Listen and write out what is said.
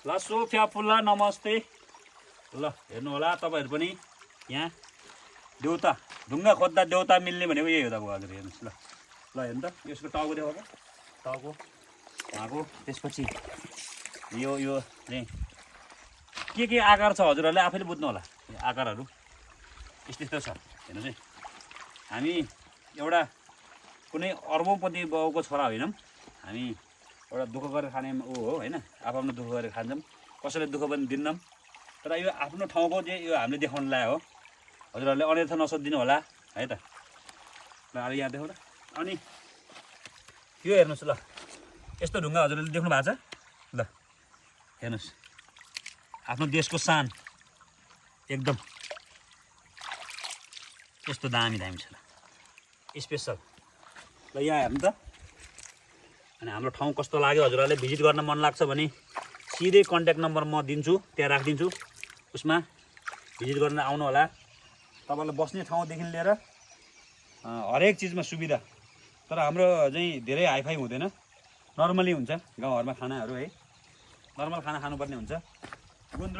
ल सोफिया फुल्ला नमस्ते। ल हेर्नु होला तपाईहरु पनि यहाँ देउता ढुङ्गा खोज्दा देउता मिल्ने भनेको यही हो त हजुर हेर्नुस् ल ल हेर्नु त यसको टाउको देखाउ त टाउको उहाँको त्यसपछि यो चाहिँ के आकार छ हजुरहरूले आफैले बुझ्नु होला आकारहरू यस्तो छ हेर्नुस् है हामी एउटा कुनै अर्बौँपति बाउको छोरा होइनौँ हामी एउटा दुःख गरेर खाने ऊ हो हैन आफ्नो दुःख गरेर खान्छौँ कसैले दुःख पनि दिन्नौँ तर यो आफ्नो ठाउँको चाहिँ यो हामीले देखाउन लायो हो हजुरहरूले अन्यथा नसोधिदिनु होला है त ल अहिले यहाँ देखाउ त अनि यो हेर्नुहोस् ल यस्तो ढुङ्गा हजुरहरूले देख्नु भएको छ ल हेर्नुहोस् आफ्नो देशको शान एकदम यस्तो दामी छ ल स्पेसल ल यहाँ हेर्नु त अनि हाम्रो ठाउँ कस्तो लाग्यो हजुरहरूले भिजिट गर्न मन लाग्छ भने सिधै कन्ट्याक्ट नम्बर म दिन्छु त्यहाँ राखिदिन्छु उसमा भिजिट गर्न आउनु होला तपाईँलाई बस्ने ठाउँदेखि लिएर हरेक चिजमा सुविधा तर हाम्रो चाहिँ धेरै हाइफाई हुँदैन नर्मली हुन्छ गाउँघरमा खानाहरू है नर्मल खाना खानुपर्ने हुन्छ गुन्द्रुक